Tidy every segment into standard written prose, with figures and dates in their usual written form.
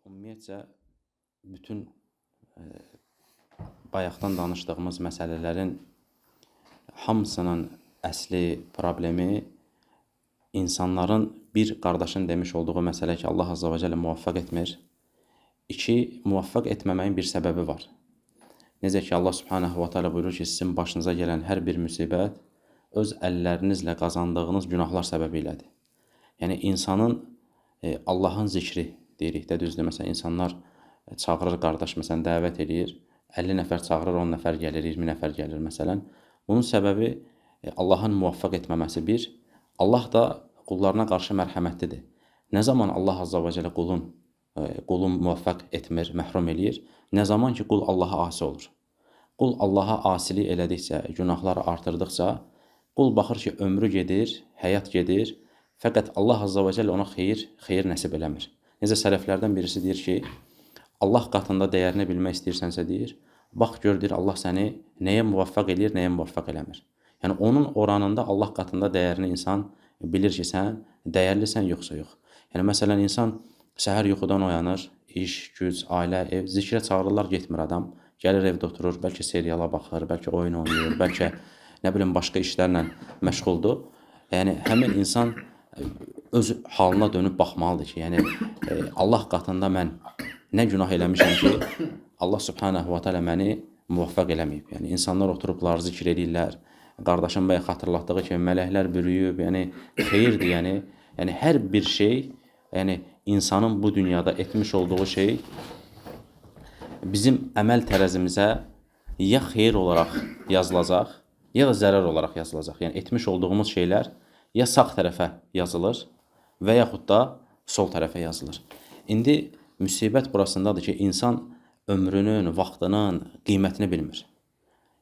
Ümumiyyətcə bütün bayaqdan danışdığımız məsələlərin hamısının əsli problemi insanların bir qardaşın demiş olduğu məsələ ki, Allah Azza və Cəllə muvaffaq etmir. İki, muvaffaq etməməyin bir səbəbi var. Necə ki, Allah Subhanahu va Taala buyurur ki, sizin başınıza gələn hər bir müsibət öz əllərinizlə qazandığınız günahlar səbəbilədir. Yəni insanın Allahın zikri deyirik də, düzdür? Məsələn, insanlar çağırır qardaş, məsələn, dəvət eləyir. 50 nəfər çağırır, 10 nəfər gəlir, 20 nəfər gəlir məsələn. Bunun səbəbi Allahın muvaffaq etməməsi bir. Allah da qullarına qarşı mərhəmətlidir. Nə zaman Allah Azza və Cəllə qulu muvaffaq etmir, məhrum eləyir? Nə zaman ki qul Allaha asi olur. Qul Allaha asilik elədikcə, günahları artırdıqca, qul baxır ki, ömrü gedir, həyat gedir, fəqət Allah Azza və Cəllə ona xeyir nəsib eləmir. Necə sələflərdən birisi deyir ki, Allah qatında dəyərini bilmək istəyirsənsə deyir, bax gör deyir, Allah səni nəyə muvaffaq eləyir, nəyə muvaffaq eləmir. Yəni onun oranında Allah qatında dəyərini insan bilir ki, sən dəyərlisən yoxsa yox. Yəni məsələn insan səhər yuxudan oyanır, iş, güc, ailə, ev, zikrə çağırırlar, getmir adam. Gəlir evdə oturur, bəlkə seriala baxır, bəlkə oyun oynayır, bəlkə nə bilim başqa işlərlə məşğuldur. Yəni həmin insan öz halına dönüb baxmalıdır ki, yəni Allah qatında mən nə günah eləmişəm ki, Allah Subhanahu va Taala məni muvaffaq eləməyib. Yəni insanlar oturublar, zikr eləyirlər. Qardaşım bəy xatırlatdığı kimi mələklər bürüyüb, yəni xeyirdir, yəni hər bir şey, yəni insanın bu dünyada etmiş olduğu şey bizim əməl tərəzimizə ya xeyir olaraq yazılacaq, ya da zərər olaraq yazılacaq. Yəni etmiş olduğumuz şeylər ya sağ tərəfə yazılır və yaxud da sol tərəfə yazılır. İndi müsibət burasındadır ki, insan ömrünün, vaxtının qiymətini bilmir.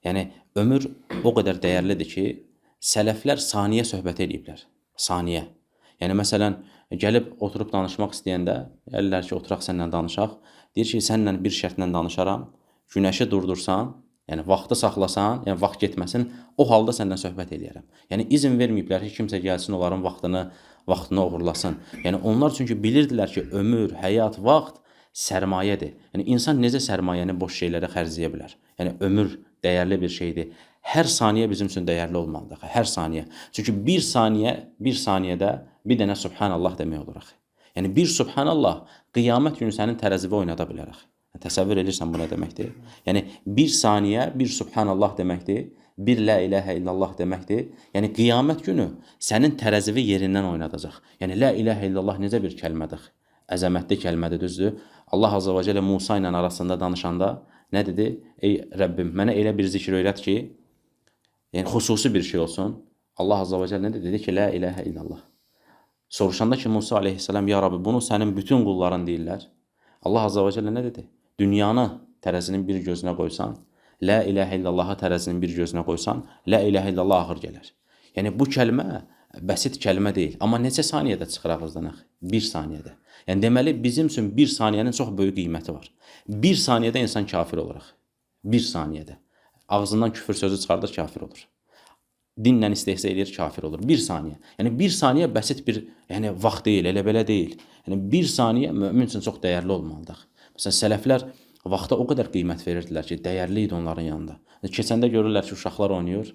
Yəni ömür o qədər dəyərlidir ki, sələflər saniyə söhbət eləyiblər. Saniyə. Yəni məsələn, gəlib oturub danışmaq istəyəndə, gəlirlər ki, oturaq səninlə danışaq. Deyir ki, səninlə bir şərtlə danışaram. Günəşi durdursan, yəni vaxtı saxlasan, yəni vaxt getməsin, o halda səndən söhbət eləyərəm. Yəni izin verməyiblər ki, kimsə gəlsin onların vaxtını oğurlasın. Yəni onlar çünki bilirdilər ki, ömür, həyat, vaxt sərmayədir. Yəni insan necə sərmayəni boş şeylərə xərcləyə bilər? Yəni ömür dəyərli bir şeydir. Hər saniyə bizim üçün dəyərli olmalıdır. Hər saniyə. Çünki bir saniyə, bir saniyədə bir dənə Subhanallah demək olur axı. Yəni bir Subhanallah qiyamət günü sənin tərəzivi oynada bilər axı. Təsəvvür edirsən bu nə deməkdir? Yəni bir saniyə bir Subhanallah deməkdir, bir La ilahə illallah deməkdir. Yəni qiyamət günü sənin tərəzivi yerindən oynadacaq. Yəni La ilahə illallah necə bir kəlmədir? Əzəmətli kəlmədir, düzdür? Allah Azza və Cəllə Musa ilə arasında danışanda nə dedi? Ey Rəbbim, mənə elə bir zikr öyrət ki, yəni xüsusi bir şey olsun. Allah Azza və Cəllə nə dedi? Dedi ki, La ilahə illallah. Soruşanda ki, Musa aleyhissalam, ya Rabbi, bunu sənin bütün qulların deyirlər. Allah Azza və Cəllə nə dedi? Dünyanı tərəzinin bir gözünə qoysan, La ilahə illallahı tərəzinin bir gözünə qoysan, La ilahə illallah ağır gələr. Yəni bu kəlmə bəsit kəlmə deyil. Amma neçə saniyədə çıxır ağızdan axı? Bir saniyədə. Yəni deməli bizim üçün bir saniyənin çox böyük qiyməti var. Bir saniyədə insan kafir olur axı. Bir saniyədə. Ağzından küfür sözü çıxardır, kafir olur. Dinlə istehza eləyir, kafir olur. Bir saniyə. Yəni bir saniyə bəsit bir, yəni vaxt deyil, elə belə deyil. Yəni bir saniyə mömin üçün çox dəyərli olmalıdır. Məsələn, sələflər vaxta o qədər qiymət verirdilər ki, dəyərli idi onların yanında. Keçəndə görürlər ki, uşaqlar oynayır.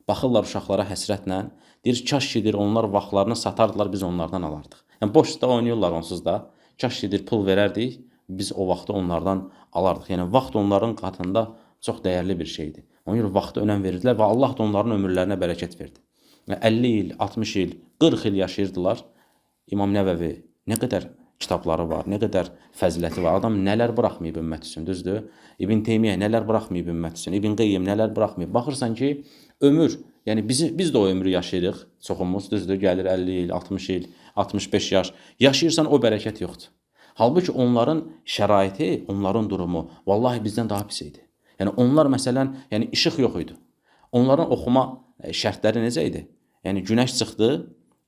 Baxırlar uşaqlara həsrətlə. Deyir, kaş ki, deyir, onlar vaxtlarını satardılar, biz onlardan alardıq. Yəni boşda oynayırlar onsuz da. Kaş ki, deyir, pul verərdik, biz o vaxtı onlardan alardıq. Yəni vaxt onların qatında çox dəyərli bir şeydir. Ona görə vaxta önəm verirdilər və Allah da onların ömürlərinə bərəkət verdi. Yəni 50 il, 60 il, 40 il yaşayırdılar. İmam Nəvəvi nə qədər kitabları var, nə qədər fəziləti var. Adam nələr buraxmayıb ümmət üçün, düzdür? İbn Teymiyyə nələr buraxmayıb ümmət üçün, İbn Qeyyim nələr buraxmayıb. Baxırsan ki, ömür, yəni biz də o ömrü yaşayırıq, çoxumuz, düzdür? Gəlir 50 il, 60 il, 65 yaş. Yaşayırsan o bərəkət yoxdur. Halbuki onların şəraiti, onların durumu vallahi bizdən daha pis idi. Yəni onlar məsələn, yəni işıq yox idi. Onların oxuma şərtləri necə idi? Yəni günəş çıxdı,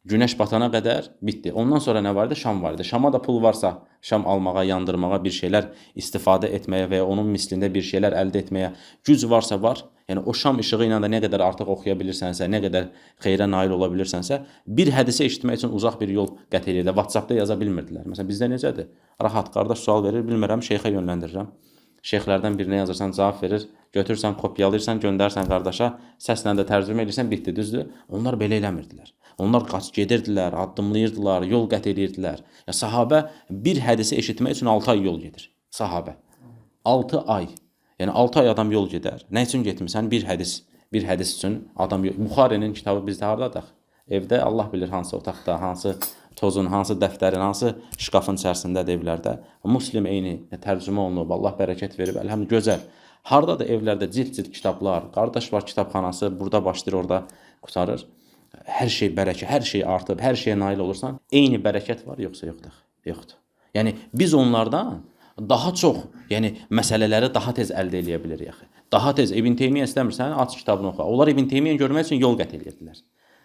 Günəş batana qədər bitdi. Ondan sonra nə var idi? Şam var idi. Şama da pul varsa, şam almağa, yandırmağa, bir şeylər istifadə etməyə və ya onun mislində bir şeylər əldə etməyə güc varsa var. Yəni o şam işığı ilə də nə qədər artıq oxuya bilirsənsə, nə qədər xeyrə nail ola bilirsənsə, bir hədisə eşitmək üçün uzaq bir yol qət edirdilər. WhatsApp-da yaza bilmirdilər. Məsələn, bizdə necədir? Rahat qardaş sual verir, bilmirəm, şeyxə yönləndirirəm. Şeyxlərdən birinə yazırsan, cavab verir, götürürsən, kopyalayırsan, göndərsən qardaşa, səslə də tərcümə edirsən, bitdi, düzdür? Onlar belə eləmirdilər. Onlar qaç gedirdilər, addımlayırdılar, yol qət edirdilər. Ya sahabə bir hədisi eşitmək üçün 6 ay yol gedir. Sahabə. 6 ay. Yəni 6 ay adam yol gedər. Nə üçün getmisən? Bir hədis, bir hədis üçün adam. Buxarinin kitabı bizdə hardadır? Evdə Allah bilir hansı otaqda, hansı tozun, hansı dəftərin, hansı şkafın içərisindədir evlərdə. Muslim eyni tərcümə olunub, Allah bərəkət verib, əlhəmdülillah gözəl. Hardadır evlərdə cild-cild kitablar, qardaş var kitabxanası, burada başlayır, orada qurtarır. Hər şey bərəkət, hər şey artıb, hər şeyə nail olursan, eyni bərəkət var yoxsa yoxdur? Yoxdur. Yəni biz onlardan daha çox, yəni məsələləri daha tez əldə eləyə bilirik axı. Daha tez İbn Teymiyyə istəmirsən, aç kitabını oxu. Onlar İbn Teymiyyə görmək üçün yol qət edirdilər.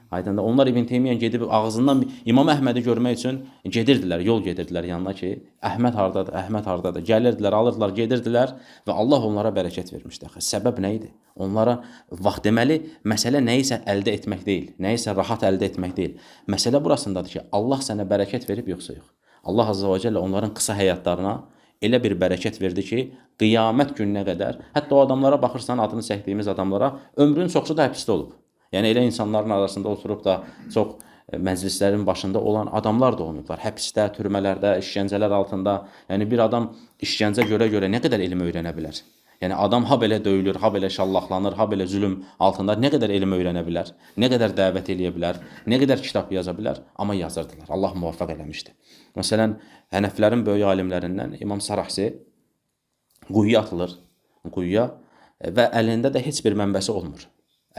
Aydındır. Onlar İbn Teymiyyə gedib ağzından İmam Əhmədi görmək üçün gedirdilər, yol gedirdilər yanına ki, Əhməd hardadır, Əhməd hardadır. Gəlirdilər, alırdılar, gedirdilər və Allah onlara bərəkət vermişdi axı. Səbəb nə idi? Onlara vaxt deməli, məsələ nəyisə əldə etmək deyil, nəyisə rahat əldə etmək deyil. Məsələ burasındadır ki, Allah sənə bərəkət verib yoxsa yox. Allah Azza və Cəllə onların qısa həyatlarına elə bir bərəkət verdi ki, qiyamət gününə qədər, hətta o adamlara baxırsan, adını çəkdiyimiz adamlara, ömrünün çoxu da həbsdə olub. Yəni elə insanların arasında oturub da çox məclislərin başında olan adamlar da olmayıblar. Həbsdə, türmələrdə, işgəncələr altında. Yəni bir adam işgəncə görə-görə nə qədər elm öyrənə bilər? Yəni adam ha belə döyülür, ha belə şallaqlanır, ha belə zülüm altında nə qədər elm öyrənə bilər? Nə qədər dəvət eləyə bilər? Nə qədər kitab yaza bilər? Amma yazırdılar. Allah muvaffaq eləmişdi. Məsələn, Hənəflərin böyük alimlərindən İmam Saraxsi quyuya atılır, quyuya və əlində də heç bir mənbəsi olmur.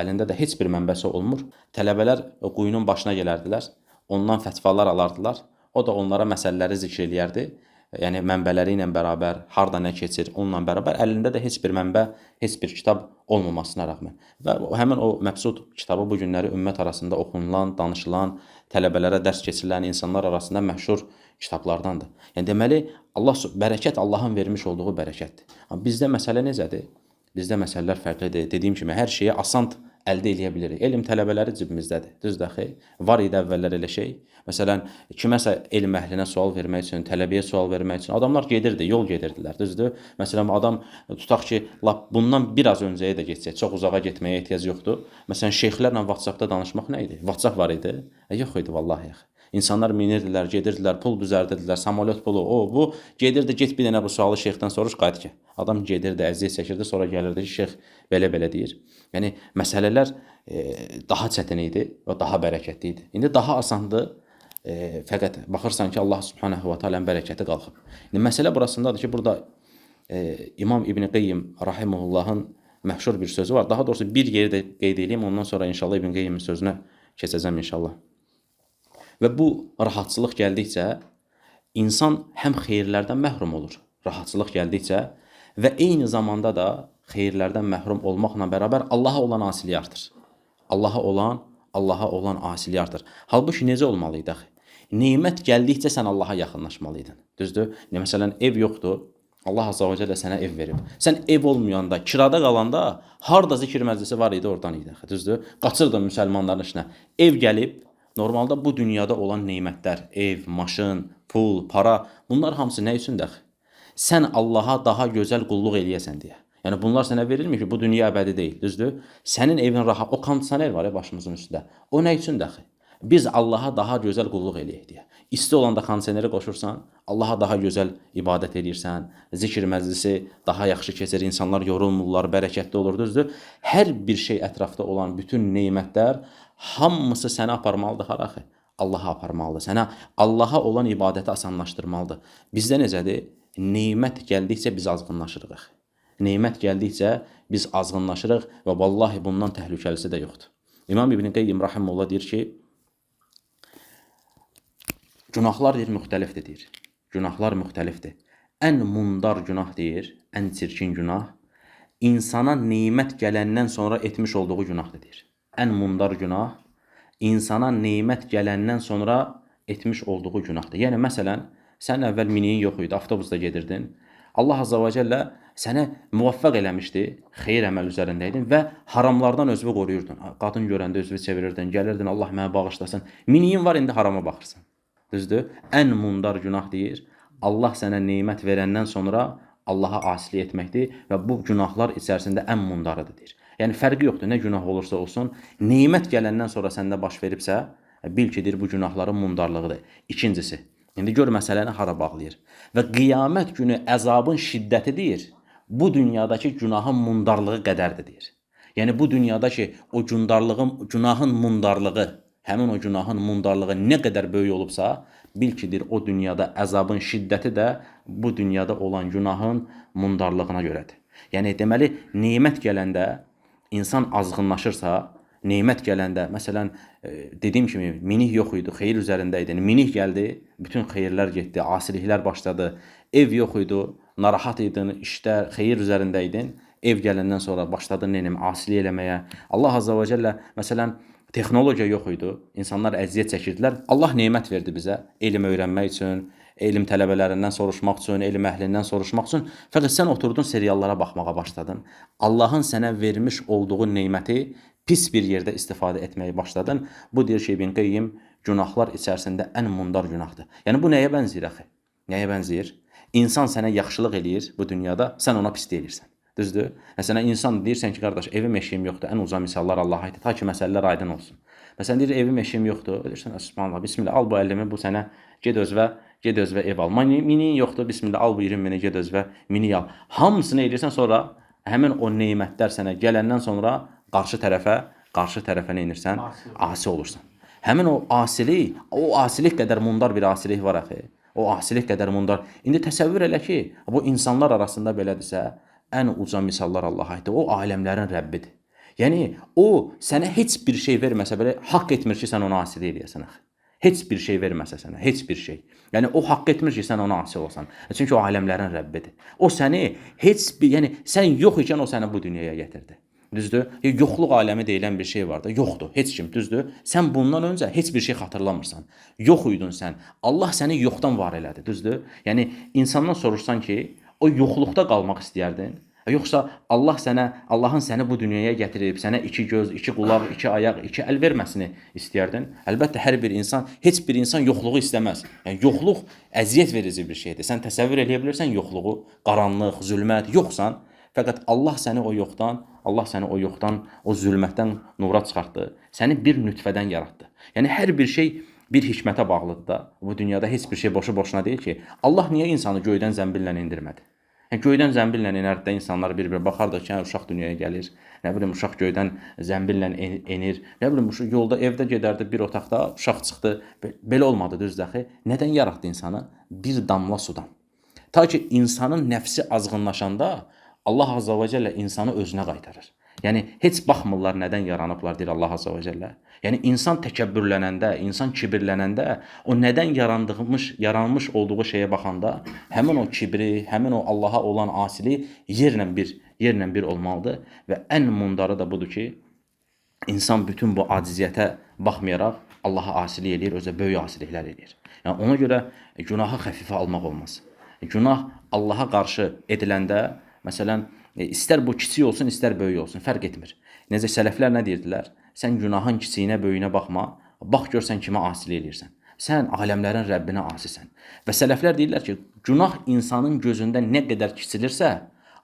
Əlində də heç bir mənbəsi olmur. Tələbələr quyunun başına gələrdilər, ondan fətvalar alardılar. O da onlara məsələləri zikr eləyərdi. Yəni mənbələri ilə bərabər, harda nə keçir, onunla bərabər əlində də heç bir mənbə, heç bir kitab olmamasına rəğmən. Və həmin o məbsud kitabı bu günləri ümmət arasında oxunulan, danışılan, tələbələrə dərs keçirilən insanlar arasında məşhur kitablardandır. Yəni deməli, Allah bərəkət Allahın vermiş olduğu bərəkətdir. Amma bizdə məsələ necədir? Bizdə məsələlər fərqlidir. Dediyim kimi, hər şeyi asan əldə eləyə bilirik. Elm tələbələri cibimizdədir. Düzdür axı? Var idi əvvəllər elə şey. Məsələn, kiməsə elm əhlinə sual vermək üçün, tələbəyə sual vermək üçün adamlar gedirdi, yol gedirdilər, düzdür? Məsələn, adam tutaq ki, lap bundan biraz öncəyə də getsək, çox uzağa getməyə ehtiyac yoxdur. Məsələn, şeyxlərlə WhatsApp-da danışmaq nə idi? WhatsApp var idi? Yox idi vallahi. İnsanlar minirdilər, gedirdilər, pul düzəldirdilər, samolyot pulu, o, bu. Gedirdi, get bir dənə bu sualı şeyxdən soruş, qayıt ki. Adam gedirdi, əziyyət çəkirdi, sonra gəlirdi ki, şeyx belə-belə deyir. Yəni, məsələlər daha çətin idi və daha bərəkətli idi. İndi daha asandır, fəqət baxırsan ki, Allah Subhanahu va Taala'nın bərəkəti qalxıb. İndi məsələ burasındadır ki, burada İmam İbn Qeyyim rahimehullahın məşhur bir sözü var. Daha doğrusu bir yeri də qeyd edeyim, ondan sonra inşallah İbn Qeyyimin sözünə keçəcəm inşallah. Və bu rahatçılıq gəldikcə insan həm xeyirlərdən məhrum olur, rahatçılıq gəldikcə və eyni zamanda da xeyirlərdən məhrum olmaqla bərabər Allaha olan asiliyi artır. Allaha olan asiliyi artır. Halbuki necə olmalı idi axı? Nemət gəldikcə sən Allaha yaxınlaşmalıydın. Düzdür? Məsələn, ev yoxdur. Allah Azza və Cəllə sənə ev verib. Sən ev olmayanda, kirada qalanda harda zikr məclisi var idi, oradan idi axı. Düzdür? Qaçırdın müsəlmanların işinə. Ev gəlib, normalda bu dünyada olan nemətlər, ev, maşın, pul, para, bunlar hamısı nə üçündür axı? Sən Allaha daha gözəl qulluq eləyəsən deyə. Yəni bunlar sənə verilmir ki, bu dünya əbədi deyil, düzdür? Sənin evin rahat, o kondisioner var ya başımızın üstündə. O nə üçündür axı? Biz Allaha daha gözəl qulluq eləyək deyə. İsti olanda kondisioneri qoşursan, Allaha daha gözəl ibadət eləyirsən, zikr məclisi daha yaxşı keçir, insanlar yorulmurlar, bərəkətli olur, düzdür? Hər bir şey ətrafda olan bütün nemətlər hamısı səni aparmalıdır hara axı? Allaha aparmalıdır. Sənə Allaha olan ibadəti asanlaşdırmalıdır. Bizdə necədir? Nemət gəldikcə biz azğınlaşırıq axı. Nemət gəldikcə biz azğınlaşırıq və vallahi bundan təhlükəlisi də yoxdur. İmam İbn Qeyyim rahimehullah deyir ki, günahlar deyir müxtəlifdir deyir. Günahlar müxtəlifdir. Ən mundar günah deyir, ən çirkin günah insana nemət gələndən sonra etmiş olduğu günahdır deyir. Ən mundar günah insana nemət gələndən sonra etmiş olduğu günahdır. Yəni məsələn, sən əvvəl miniyin yox idi, avtobusda gedirdin. Allah Azza və Cəllə sənə müvəffəq eləmişdi, xeyir əməl üzərindəydin və haramlardan özünü qoruyurdun. Qadın görəndə özünü çevirirdin, gəlirdin, Allah mənə bağışlasın. Miniyin var, indi harama baxırsan. Düzdür? Ən mundar günah deyir, Allah sənə nemət verəndən sonra Allaha asilik etməkdir və bu günahlar içərisində ən mundarıdır deyir. Yəni fərqi yoxdur, nə günah olursa olsun, nemət gələndən sonra səndə baş veribsə, bil ki, deyir, bu günahların mundarlığıdır. İkincisi, indi gör məsələni hara bağlayır. Və qiyamət günü əzabın şiddəti deyir, bu dünyadakı günahın mundarlığı qədərdir deyir. Yəni bu dünyadakı o gündarlığın, günahın mundarlığı, həmin o günahın mundarlığı nə qədər böyük olubsa, bil ki, deyir, o dünyada əzabın şiddəti də bu dünyada olan günahın mundarlığına görədir. Yəni deməli, nemət gələndə insan azğınlaşırsa, nemət gələndə, məsələn, dediyim kimi minik yox idi, xeyir üzərində idi. Minik gəldi, bütün xeyirlər getdi, asiliklər başladı. Ev yox idi, narahat idin, işdə xeyir üzərində idin. Ev gələndən sonra başladın neynim, asilik eləməyə. Allah Azza və Cəllə, məsələn, texnologiya yox idi, insanlar əziyyət çəkirdilər. Allah nemət verdi bizə elm öyrənmək üçün, elm tələbələrindən soruşmaq üçün, elm əhlindən soruşmaq üçün. Fəqət sən oturdun seriallara baxmağa başladın. Allahın sənə vermiş olduğu neməti pis bir yerdə istifadə etməyə başladın. Bu deyir ki, İbn Qeyyim, günahlar içərisində ən mundar günahdır. Yəni bu nəyə bənzəyir axı? Nəyə bənzəyir? İnsan sənə yaxşılıq eləyir bu dünyada, sən ona pislik eləyirsən. Düzdür? Məsələn, insan deyirsən ki, qardaş, evim eşiyim yoxdur. Ən uca misallar Allaha aiddir. Ta ki məsələlər aydın olsun. Məsələn, deyir, evim eşiyim yoxdur. Deyirsən, subhanallah, bismillah, al bu 50-mi, bu sənə get özvə ev al. Minin yoxdur, bismillah, al bu 20 mini, get özvə mini al. Hamısını eləyirsən, sonra həmin o nemətlər sənə gələndən sonra qarşı tərəfə nə edirsən? Asi olursan. Həmin o asilik, o asilik qədər mundar bir asilik var axı. O asilik qədər mundar. İndi təsəvvür elə ki, bu insanlar arasında belədirsə, ən uca misallar Allaha aiddir. O aləmlərin Rəbbidir. Yəni o sənə heç bir şey verməsə belə haqq etmir ki, sən ona asilik eləyəsən axı. Heç bir şey verməsə sənə, heç bir şey. Yəni o haqq etmir ki, sən ona asi olasan. Çünki o aləmlərin Rəbbidir. O səni heç bir, yəni sən yox ikən o səni bu dünyaya gətirdi. Düzdür? Yoxluq aləmi deyilən bir şey var da, yoxdur. Heç kim, düzdür? Sən bundan öncə heç bir şey xatırlamırsan. Yox idin sən. Allah səni yoxdan var elədi, düzdür? Yəni insandan soruşsan ki, o yoxluqda qalmaq istəyərdin? Yoxsa Allah sənə, Allahın səni bu dünyaya gətirib, sənə iki göz, iki qulaq, iki ayaq, iki əl verməsini istəyərdin? Əlbəttə hər bir insan, heç bir insan yoxluğu istəməz. Yəni yoxluq əziyyət verici bir şeydir. Sən təsəvvür eləyə bilirsən yoxluğu, qaranlıq, zülmət, yoxsan. Fəqət Allah səni o yoxdan, Allah səni o yoxdan, o zülmətdən nura çıxartdı. Səni bir nütfədən yaratdı. Yəni hər bir şey bir hikmətə bağlıdır da. Bu dünyada heç bir şey boşu-boşuna deyil ki, Allah niyə insanı göydən zəmbillə endirmədi? Yəni göydən zəmbillə enərdi də insanlar bir-birinə baxardı ki, uşaq dünyaya gəlir. Nə bilim, uşaq göydən zəmbillə enir. Nə bilim, yolda evdə gedərdi bir otaqda uşaq çıxdı. Belə olmadı, düzdür axı. Nədən yaratdı insanı? Bir damla sudan. Ta ki insanın nəfsi azğınlaşanda Allah Azza və Cəllə insanı özünə qaytarır. Yəni heç baxmırlar nədən yaranıblar deyir Allah Azza və Cəllə. Yəni insan təkəbbürlənəndə, insan kibirlənəndə, o nədən yaranmış olduğu şeyə baxanda, həmin o kibri, həmin o Allaha olan asiliyi yerlə bir olmalıdır və ən mundarı da budur ki, insan bütün bu aciziyyətə baxmayaraq Allaha asilik eləyir, özə böyük asiliklər eləyir. Yəni ona görə günahı xəfifə almaq olmaz. Günah Allaha qarşı ediləndə, məsələn, istər bu kiçik olsun, istər böyük olsun, fərq etmir. Necə sələflər nə deyirdilər? Sən günahın kiçiyinə, böyüyünə baxma, bax gör sən kimə asilik eləyirsən. Sən aləmlərin Rəbbinə asisən. Və sələflər deyirlər ki, günah insanın gözündə nə qədər kiçilirsə,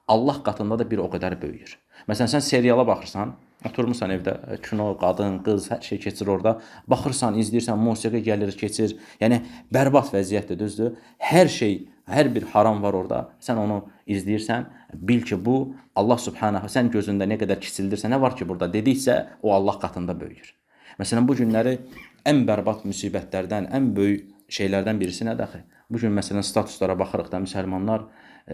Allah qatında da bir o qədər böyüyür. Məsələn, sən seriala baxırsan, oturmursan evdə, kino, qadın, qız, hər şey keçir orada. Baxırsan, izləyirsən, musiqi gəlir, keçir. Yəni bərbad vəziyyətdir, düzdür? Hər şey, hər bir haram var orada. Sən onu izləyirsən, bil ki, bu Allah Subhanahu, sən gözündə nə qədər kiçildirsə, nə var ki burada dediksə, o Allah qatında böyüyür. Məsələn, bu günləri ən bərbad müsibətlərdən, ən böyük şeylərdən birisi nədir axı? Bu gün məsələn statuslara baxırıq da, müsəlmanlar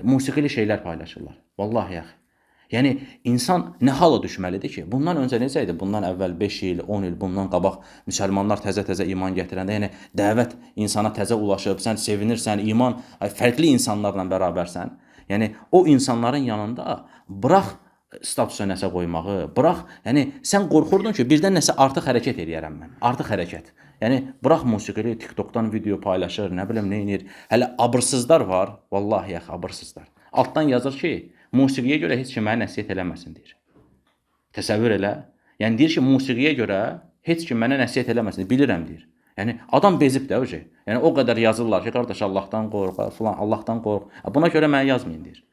musiqili şeylər paylaşırlar. Vallahi axı. Yəni insan nə hala düşməlidir ki? Bundan öncə necə idi? Bundan əvvəl 5 il, 10 il bundan qabaq müsəlmanlar təzə-təzə iman gətirəndə, yəni dəvət insana təzə ulaşıb, sən sevinirsən, iman fərqli insanlarla bərabərsən. Yəni o insanların yanında bırax statusa nəsə qoymağı, burax. Yəni sən qorxurdun ki, birdən nəsə artıq hərəkət eləyərəm mən. Artıq hərəkət. Yəni burax musiqili TikTokdan video paylaşır, nə bilim nə edir. Hələ abırsızlar var, vallahi yaxı abırsızlar. Altdan yazır ki, musiqiyə görə heç kim mənə nəsihət eləməsin deyir. Təsəvvür elə. Yəni deyir ki, musiqiyə görə heç kim mənə nəsihət eləməsin, bilirəm deyir. Yəni adam bezib də o. Yəni o qədər yazırlar ki, qardaş Allahdan qorx, filan, Allahdan qorx. Buna görə mənə yazmayın deyir.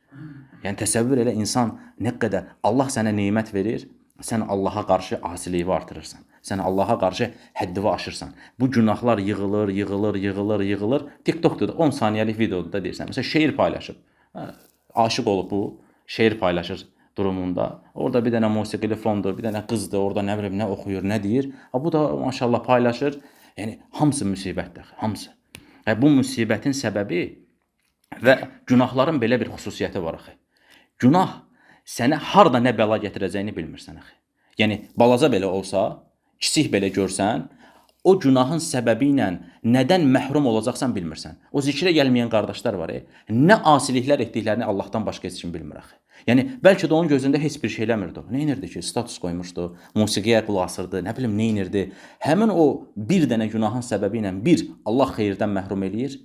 Yəni təsəvvür elə insan nə qədər Allah sənə nemət verir, sən Allaha qarşı asiliyini artırırsan. Sən Allaha qarşı həddini aşırsan. Bu günahlar yığılır, yığılır, yığılır, yığılır. TikTokda da 10 saniyəlik videoda da deyirsən. Məsələn şeir paylaşıb. Hə, aşiq olub bu, şeir paylaşır durumunda. Orada bir dənə musiqili fondur, bir dənə qızdır, orada nə bilim nə oxuyur, nə deyir. Ha bu da maşallah paylaşır. Yəni hamısı müsibətdir, hamısı. Yəni bu müsibətin səbəbi və günahların belə bir xüsusiyyəti var axı. Günah sənə harda nə bəla gətirəcəyini bilmirsən axı. Yəni balaca belə olsa, kiçik belə görsən, o günahın səbəbi ilə nədən məhrum olacaqsan bilmirsən. O zikrə gəlməyən qardaşlar var, nə asiliklər etdiklərini Allahdan başqa heç kim bilmir axı. Yəni bəlkə də onun gözündə heç bir şey eləmirdi o. Nə edirdi ki? Status qoymuşdu, musiqiyə qulaq asırdı, nə bilim nə edirdi. Həmin o bir dənə günahın səbəbi ilə bir Allah xeyirdən məhrum eləyir.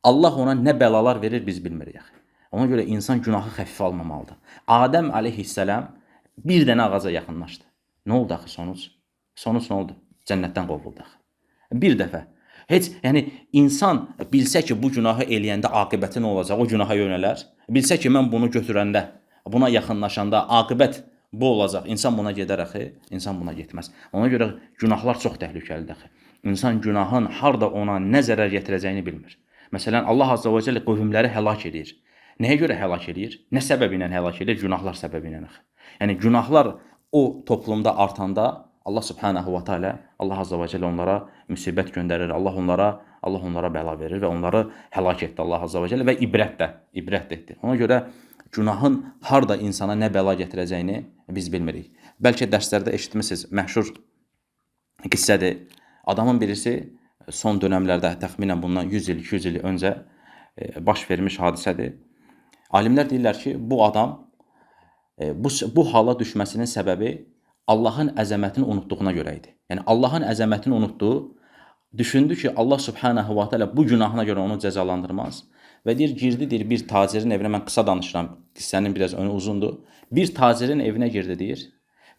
Allah ona nə bəlalar verir biz bilmirik axı. Ona görə insan günahı xəfifə almamalıdır. Adəm əleyhissalam bir dənə ağaca yaxınlaşdı. Nə oldu axı sonuc? Sonuc nə oldu? Cənnətdən qovuldu axı. Bir dəfə. Heç, yəni insan bilsə ki, bu günahı eləyəndə aqibəti nə olacaq, o günaha yönələr. Bilsə ki, mən bunu götürəndə, buna yaxınlaşanda aqibət bu olacaq. İnsan buna gedər axı, insan buna getməz. Ona görə günahlar çox təhlükəlidir axı. İnsan günahın harda ona nə zərər gətirəcəyini bilmir. Məsələn, Allah Azza və Cəllə qövmləri həlak eləyir. Nəyə görə həlak eləyir? Nə səbəbi ilə həlak eləyir? Günahlar səbəbi ilə axı. Yəni günahlar o toplumda artanda Allah Subhanahu va Taala, Allah Azza və Cəllə onlara müsibət göndərir. Allah onlara bəla verir və onları həlak etdi Allah Azza və Cəllə və ibrət də etdi. Ona görə günahın harda insana nə bəla gətirəcəyini biz bilmirik. Bəlkə dərslərdə eşitmisiniz, məşhur qissədir. Adamın birisi son dönəmlərdə təxminən bundan 100 il, 200 il öncə baş vermiş hadisədir. Alimlər deyirlər ki, bu adam bu hala düşməsinin səbəbi Allahın əzəmətini unutduğuna görə idi. Yəni Allahın əzəmətini unutdu, düşündü ki, Allah Subhanahu va Taala bu günahına görə onu cəzalandırmaz və deyir, girdi deyir bir tacirin evinə, mən qısa danışıram, qissənin biraz önü uzundur. Bir tacirin evinə girdi deyir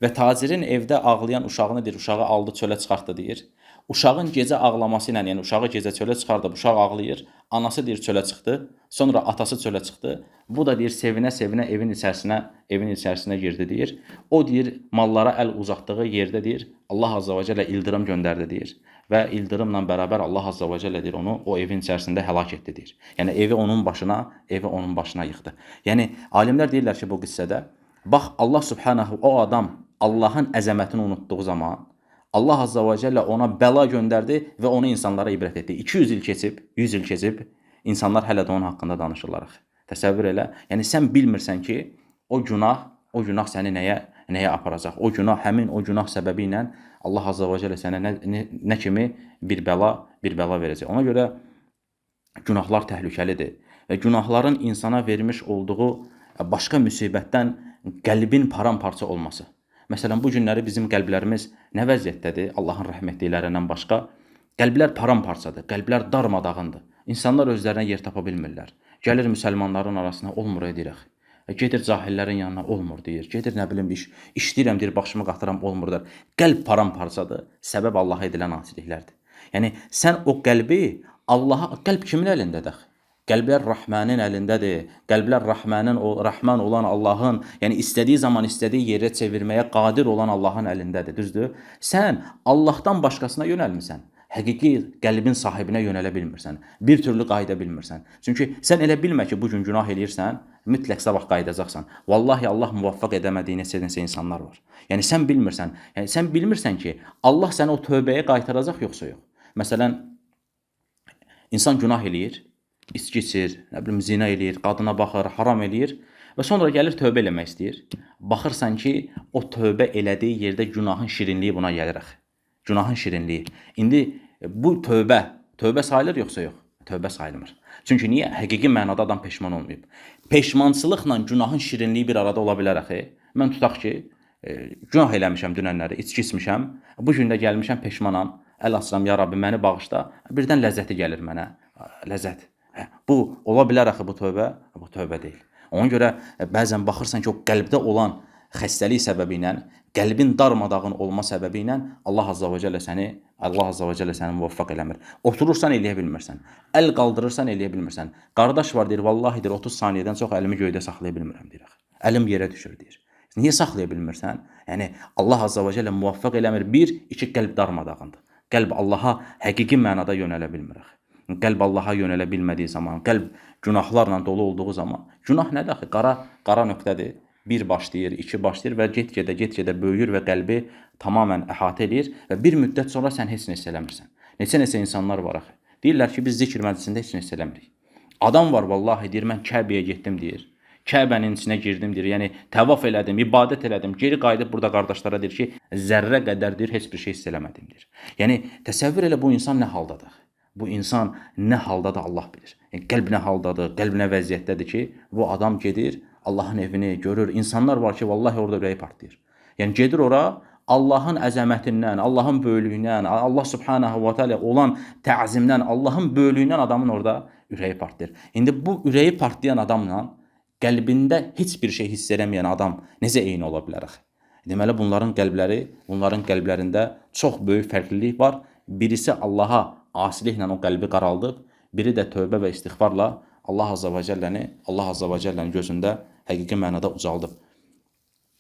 və tacirin evdə ağlayan uşağını deyir, uşağı aldı çölə çıxartdı deyir. Uşağın gecə ağlaması ilə, yəni uşağı gecə çölə çıxardı, uşaq ağlayır, anası deyir çölə çıxdı, sonra atası çölə çıxdı. Bu da deyir sevinə-sevinə evin içərisinə girdi deyir. O deyir mallara əl uzatdığı yerdə deyir Allah Azza və Cəllə ildırım göndərdi deyir və ildırımla bərabər Allah Azza və Cəllə deyir onu o evin içərisində həlak etdi deyir. Yəni evi onun başına yıxdı. Yəni alimlər deyirlər ki, bu qissədə bax Allah Subhanahu o adam Allahın əzəmətini unutduğu zaman Allah Azza və Cəllə ona bəla göndərdi və onu insanlara ibrət etdi. 200 il keçib, 100 il keçib, insanlar hələ də onun haqqında danışırlar axı. Təsəvvür elə. Yəni sən bilmirsən ki, o günah səni nəyə aparacaq? O günah, həmin o günah səbəbi ilə Allah Azza və Cəllə sənə nə kimi bir bəla verəcək. Ona görə günahlar təhlükəlidir və günahların insana vermiş olduğu başqa müsibətdən qəlbin paramparça olması. Məsələn, bu günləri bizim qəlblərimiz nə vəziyyətdədir? Allahın rəhmətliklərindən başqa qəlblər paramparçadır, qəlblər darmadağındır. İnsanlar özlərinə yer tapa bilmirlər. Gəlir müsəlmanların arasına, olmur edirik. Gedir cahillərin yanına, olmur deyir. Gedir nə bilim işləyirəm deyir, başımı qatıram, olmur deyir. Qəlb paramparçadır. Səbəb Allaha edilən asiliklərdir. Yəni sən o qəlbi Allaha, qəlb kimin əlindədir axı? Qəlblər Rəhmənin əlindədir. Qəlblər Rəhman olan Allahın, yəni istədiyi zaman istədiyi yerə çevirməyə qadir olan Allahın əlindədir, düzdür? Sən Allahdan başqasına yönəlmisən. Həqiqi qəlbin sahibinə yönələ bilmirsən. Bir türlü qayıda bilmirsən. Çünki sən elə bilmə ki, bu gün günah eləyirsən, mütləq sabah qayıdacaqsan. Vallahi Allah muvaffaq edəmədiyi neçə insanlar var. Yəni sən bilmirsən. Yəni sən bilmirsən ki, Allah səni o tövbəyə qaytaracaq yoxsa yox. Məsələn, insan günah eləyir, içki içir, nə bilim zina eləyir, qadına baxır, haram eləyir və sonra gəlir tövbə eləmək istəyir. Baxırsan ki, o tövbə elədiyi yerdə günahın şirinliyi buna gəlir axı. Günahın şirinliyi. İndi bu tövbə sayılır yoxsa yox? Tövbə sayılmır. Çünki niyə? Həqiqi mənada adam peşman olmayıb. Peşmançılıqla günahın şirinliyi bir arada ola bilər axı. Mən tutaq ki, günah eləmişəm dünənləri, içki içmişəm. Bu gün də gəlmişəm, peşmanam. Əl açıram, ya Rabbi məni bağışla. Birdən ləzzəti gəlir mənə. Ləzzət. Bu ola bilər axı bu tövbə? Bu tövbə deyil. Ona görə bəzən baxırsan ki, o qəlbdə olan xəstəlik səbəbi ilə, qəlbin darmadağın olma səbəbi ilə Allah Azza və Cəllə səni muvaffaq eləmir. Oturursan eləyə bilmirsən. Əl qaldırırsan eləyə bilmirsən. Qardaş var deyir, vallahi deyir 30 saniyədən çox əlimi göydə saxlaya bilmirəm deyir. Əlim yerə düşür deyir. Niyə saxlaya bilmirsən? Yəni Allah Azza və Cəllə muvaffaq eləmir. Bir, iki qəlb darmadağındır. Qəlb Allaha həqiqi mənada yönələ bilmir. Qəlb Allaha yönələ bilmədiyi zaman, qəlb günahlarla dolu olduğu zaman, günah nədir axı? Qara nöqtədir. Bir başlayır, iki başlayır və get-gedə böyüyür və qəlbi tamamən əhatə eləyir və bir müddət sonra sən heç nə hiss eləmirsən. Neçə-neçə insanlar var axı. Deyirlər ki, biz zikr məclisində heç nə hiss eləmirik. Adam var vallahi deyir, mən Kəbəyə getdim deyir. Kəbənin içinə girdim deyir. Yəni təvaf elədim, ibadət elədim. Geri qayıdıb burada qardaşlara deyir ki, zərrə qədər deyir, heç bir şey hiss eləmədim deyir. Yəni təsəvvür elə bu insan nə haldadır? Bu insan nə haldadır Allah bilir. Yəni qəlb nə haldadır, qəlb nə vəziyyətdədir ki, bu adam gedir Allahın evini görür. İnsanlar var ki, vallahi orada ürəyi partlayır. Yəni gedir ora Allahın əzəmətindən, Allahın böyüklüyündən, Allah Subhanahu va Taala olan təzimdən, Allahın böyüklüyündən adamın orada ürəyi partlayır. İndi bu ürəyi partlayan adamla qəlbində heç bir şey hiss eləməyən adam necə eyni ola bilər axı? Deməli bunların qəlblərində çox böyük fərqlilik var. Birisi Allaha asiliklə o qəlbi qaraldıb, biri də tövbə və istiğfarla Allah Azza və Cəllənin gözündə həqiqi mənada ucaldıb.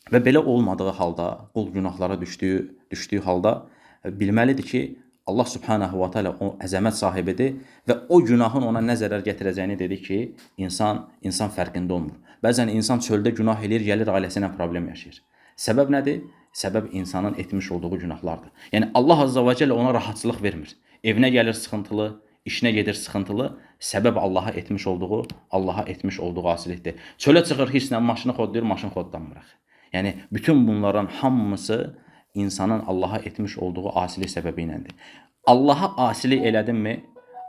Və belə olmadığı halda, qul günahlara düşdüyü halda bilməlidir ki, Allah Subhanahu va Taala o əzəmət sahibidir və o günahın ona nə zərər gətirəcəyini dedi ki, insan fərqində olmur. Bəzən insan çöldə günah eləyir, gəlir ailəsi ilə problem yaşayır. Səbəb nədir? Səbəb insanın etmiş olduğu günahlardır. Yəni Allah Azza və Cəllə ona rahatçılıq vermir. Evinə gəlir sıxıntılı, işinə gedir sıxıntılı. Səbəb Allaha etmiş olduğu asilikdir. Çölə çıxır hisslə maşını xodlayır, maşın xodlanmır. Yəni bütün bunların hamısı insanın Allaha etmiş olduğu asilik səbəbi iləndir. Allaha asilik elədinmi,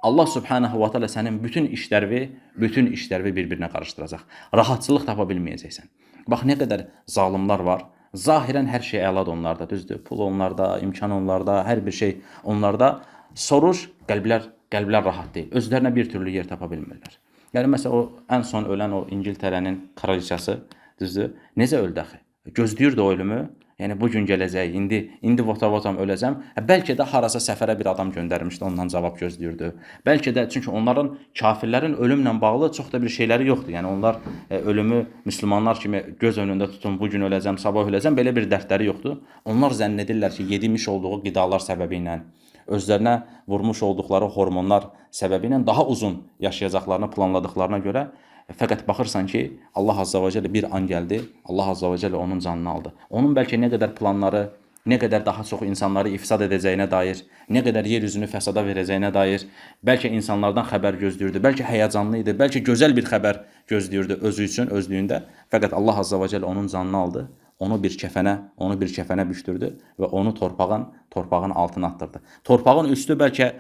Allah Subhanahu va Taala sənin bütün işlərini bir-birinə qarışdıracaq. Rahatçılıq tapa bilməyəcəksən. Bax nə qədər zalimlar var. Zahirən hər şey əladır onlarda, düzdür? Pul onlarda, imkan onlarda, hər bir şey onlarda. Soruş, qəlblər rahat deyil. Özlərinə bir türlü yer tapa bilmirlər. Yəni məsələn o ən son ölən o İngiltərənin kraliçası, düzdür? Necə öldü axı? Gözləyirdi o ölümü. Yəni bu gün gələcək, indi vota-votam öləcəm. Bəlkə də harasa səfərə bir adam göndərmişdi, ondan cavab gözləyirdi. Bəlkə də çünki onların, kafirlərin ölümlə bağlı çox da bir şeyləri yoxdur. Yəni onlar ölümü müsəlmanlar kimi göz önündə tutun, bu gün öləcəm, sabah öləcəm, belə bir dərdləri yoxdur. Onlar zənn edirlər ki, yedimiş olduğu qidalar səbəbi ilə, özlərinə vurmuş olduqları hormonlar səbəbi ilə daha uzun yaşayacaqlarını planladıqlarına görə fəqət baxırsan ki, Allah Azza və Cəllə bir an gəldi, Allah Azza və Cəllə onun canını aldı. Onun bəlkə nə qədər planları, nə qədər daha çox insanları ifsad edəcəyinə dair, nə qədər yer üzünü fəsada verəcəyinə dair, bəlkə insanlardan xəbər gözləyirdi, bəlkə həyəcanlı idi, bəlkə gözəl bir xəbər gözləyirdi özü üçün, özlüyündə. Fəqət Allah Azza və Cəllə onun canını aldı, onu bir kəfənə bükdürdü və onu torpağın altına atdırdı. Torpağın üstü bəlkə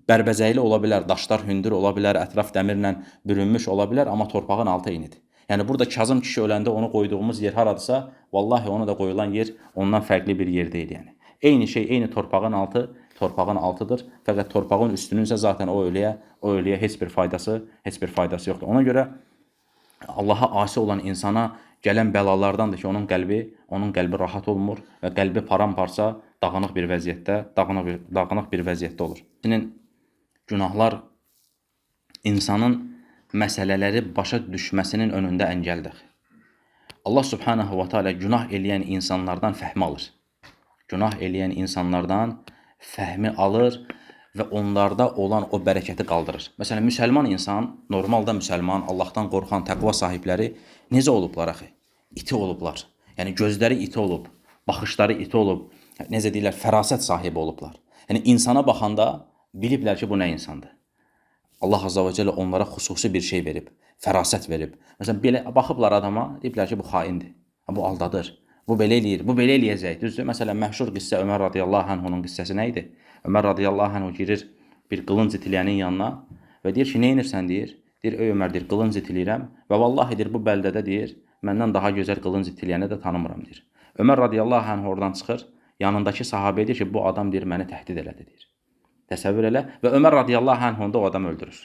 bərbəzəkli ola bilər, daşlar hündür ola bilər, ətraf dəmirlə bürünmüş ola bilər, amma torpağın altı eynidir. Yəni burada Kazım kişi öləndə onu qoyduğumuz yer haradısa, vallahi ona da qoyulan yer ondan fərqli bir yer deyil yəni. Eyni şey, eyni torpağın altı, torpağın altıdır. Fəqət torpağın üstünün isə zaten o ölüyə heç bir faydası yoxdur. Ona görə Allaha asi olan insana gələn bəlalardandır ki, onun qəlbi rahat olmur və qəlbi paramparça dağınıq bir vəziyyətdə, olur. Sənin günahlar insanın məsələləri başa düşməsinin önündə əngəldir. Allah Subhanahu va Taala günah eləyən insanlardan fəhmi alır. Günah eləyən insanlardan fəhmi alır və onlarda olan o bərəkəti qaldırır. Məsələn, müsəlman insan, normalda müsəlman, Allahdan qorxan təqva sahibləri necə olublar axı? İti olublar. Yəni gözləri iti olub, baxışları iti olub, necə deyirlər, fərasət sahibi olublar. Yəni insana baxanda biliblər ki, bu nə insandır. Allah Azza və Cəllə onlara xüsusi bir şey verib, fərasət verib. Məsələn, belə baxıblar adama, deyiblər ki, bu xaindir, bu aldadır, bu belə eləyir, bu belə eləyəcək. Düzdür? Məsələn, məşhur qissə Ömər radiyallahu anhunun qissəsi nə idi? Ömər radiyallahu anh girir bir qılınc itiləyənin yanına və deyir ki, nə edirsən, deyir. Deyir, ey Ömər, deyir, qılınc itiləyirəm və vallahi deyir, bu bəldədə deyir, məndən daha gözəl qılınc itiləyəni də tanımıram deyir. Ömər radiyallahu anh oradan çıxır, yanındakı sahabeyə deyir ki, bu adam deyir, məni təhdid elədi deyir. Təsəvvür elə və Ömər radiyallahu anh onda o adamı öldürür.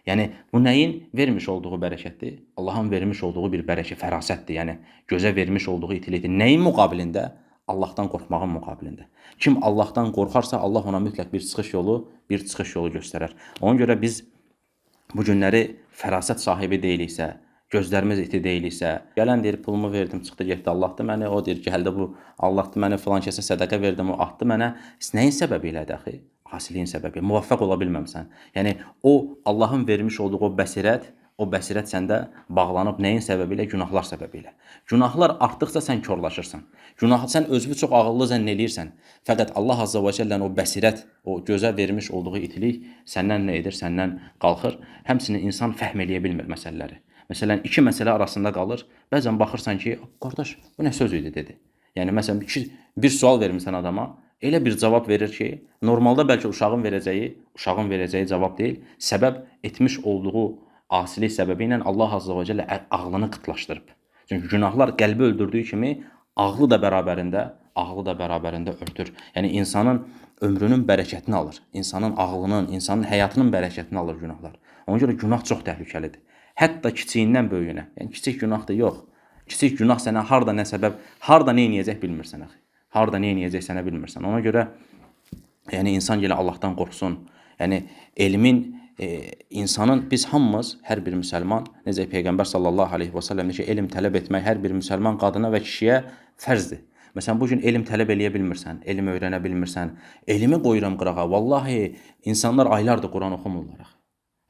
Yəni bu nəyin vermiş olduğu bərəkətdir? Allahın vermiş olduğu bir bərəkət, fərasətdir. Yəni gözə vermiş olduğu itilikdir. Nəyin müqabilində? Allahdan qorxmağın müqabilində. Kim Allahdan qorxarsa, Allah ona mütləq bir çıxış yolu, göstərər. Ona görə biz bu günləri fərasət sahibi deyiliksə, gözlərimiz iti deyiliksə, gələn deyir, pulumu verdim, çıxdı getdi, Allahdır məni, o deyir, gəldi bu, Allahdır məni, filan kəsə sədəqə verdim, o atdı mənə. Nəyin səbəbi ilədir axı? Asiliyin səbəbi. Muvaffaq ola bilməmsən. Yəni o Allahın vermiş olduğu o bəsirət səndə bağlanıb nəyin səbəbi ilə? Günahlar səbəbi ilə. Günahlar artdıqca sən korlaşırsan. Günah, sən özünü çox ağıllı zənn eləyirsən. Fəqət Allah Azza və Cəllənin o bəsirət, o gözə vermiş olduğu itilik səndən nə edir? Səndən qalxır. Həmçinin insan fəhm eləyə bilmir məsələləri. Məsələn, iki məsələ arasında qalır. Bəzən baxırsan ki, qardaş, bu nə söz idi dedi. Yəni məsələn, bir sual vermisən adama, elə bir cavab verir ki, normalda bəlkə uşağın verəcəyi cavab deyil. Səbəb etmiş olduğu asilik səbəbi ilə Allah Azza və Cəllə ağlını qıtlaşdırıb. Çünki günahlar qəlbi öldürdüyü kimi ağlı da bərabərində örtür. Yəni insanın ömrünün bərəkətini alır. İnsanın ağlının, insanın həyatının bərəkətini alır günahlar. Ona görə günah çox təhlükəlidir. Hətta kiçiyindən böyüyünə. Yəni kiçik günah da yox. Kiçik günah sənə harda nə səbəb, harda nə eləyəcək bilmirsən axı. Harda nə eləyəcək sənə bilmirsən. Ona görə yəni insan gələ Allahdan qorxsun. Yəni elmin insanın, biz hamımız, hər bir müsəlman, necə Peyğəmbər sallallahu aleyhi və səlləm deyir ki, elm tələb etmək hər bir müsəlman qadına və kişiyə fərzdir. Məsələn, bu gün elm tələb eləyə bilmirsən, elm öyrənə bilmirsən, elmi qoyuram qırağa. Vallahi insanlar aylardır Quran oxumurlar axı.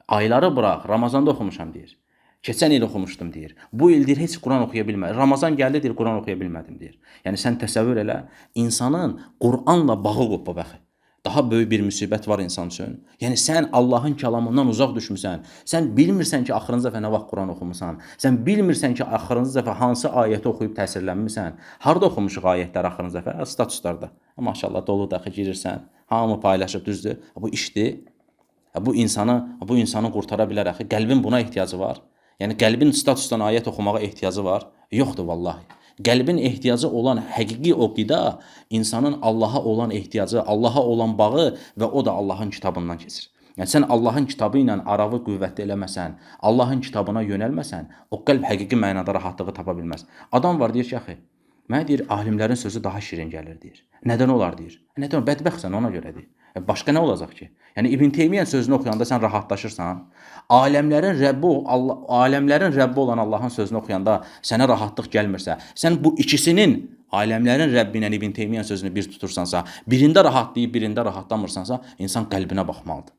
Ayları bıraq, Ramazanda oxumuşam deyir. Keçən il oxumuşdum deyir. Bu il deyir, heç Quran oxuya bilmədim. Ramazan gəldi deyir, Quran oxuya bilmədim deyir. Yəni sən təsəvvür elə, insanın Quranla bağı qopub axı. Daha böyük bir müsibət var insan üçün. Yəni sən Allahın kəlamından uzaq düşmüsən. Sən bilmirsən ki, axırıncı dəfə nə vaxt Quran oxumusan. Sən bilmirsən ki, axırıncı dəfə hansı ayəti oxuyub təsirlənmisən. Harda oxumuşuq ayətləri axırıncı dəfə? Statuslarda. Maşallah dolu da girirsən. Hamı paylaşıb, düzdür. Bu işdir. Bu insanı qurtara bilər axı. Qəlbin buna ehtiyacı var. Yəni qəlbin statusdan ayət oxumağa ehtiyacı var? Yoxdur vallahi. Qəlbin ehtiyacı olan həqiqi o qida insanın Allaha olan ehtiyacı, Allaha olan bağı və o da Allahın kitabından keçir. Yəni sən Allahın kitabı ilə aravı qüvvətli eləməsən, Allahın kitabına yönəlməsən, o qəlb həqiqi mənada rahatlığı tapa bilməz. Adam var deyir ki, axı, mənə deyir, alimlərin sözü daha şirin gəlir deyir. Nədən olar deyir? Nədən? Bədbəxtsən ona görə deyir. Başqa nə olacaq ki? Yəni İbn Teymiyyə sözünü oxuyanda sən rahatlaşırsan. Aləmlərin Rəbbi, Allah, aləmlərin Rəbbi olan Allahın sözünü oxuyanda sənə rahatlıq gəlmirsə, sən bu ikisinin, aləmlərin Rəbbi ilə İbn Teymiyyə sözünü bir tutursansa, birində rahatlayıb, birində rahatlamırsansa, insan qəlbinə baxmalıdır.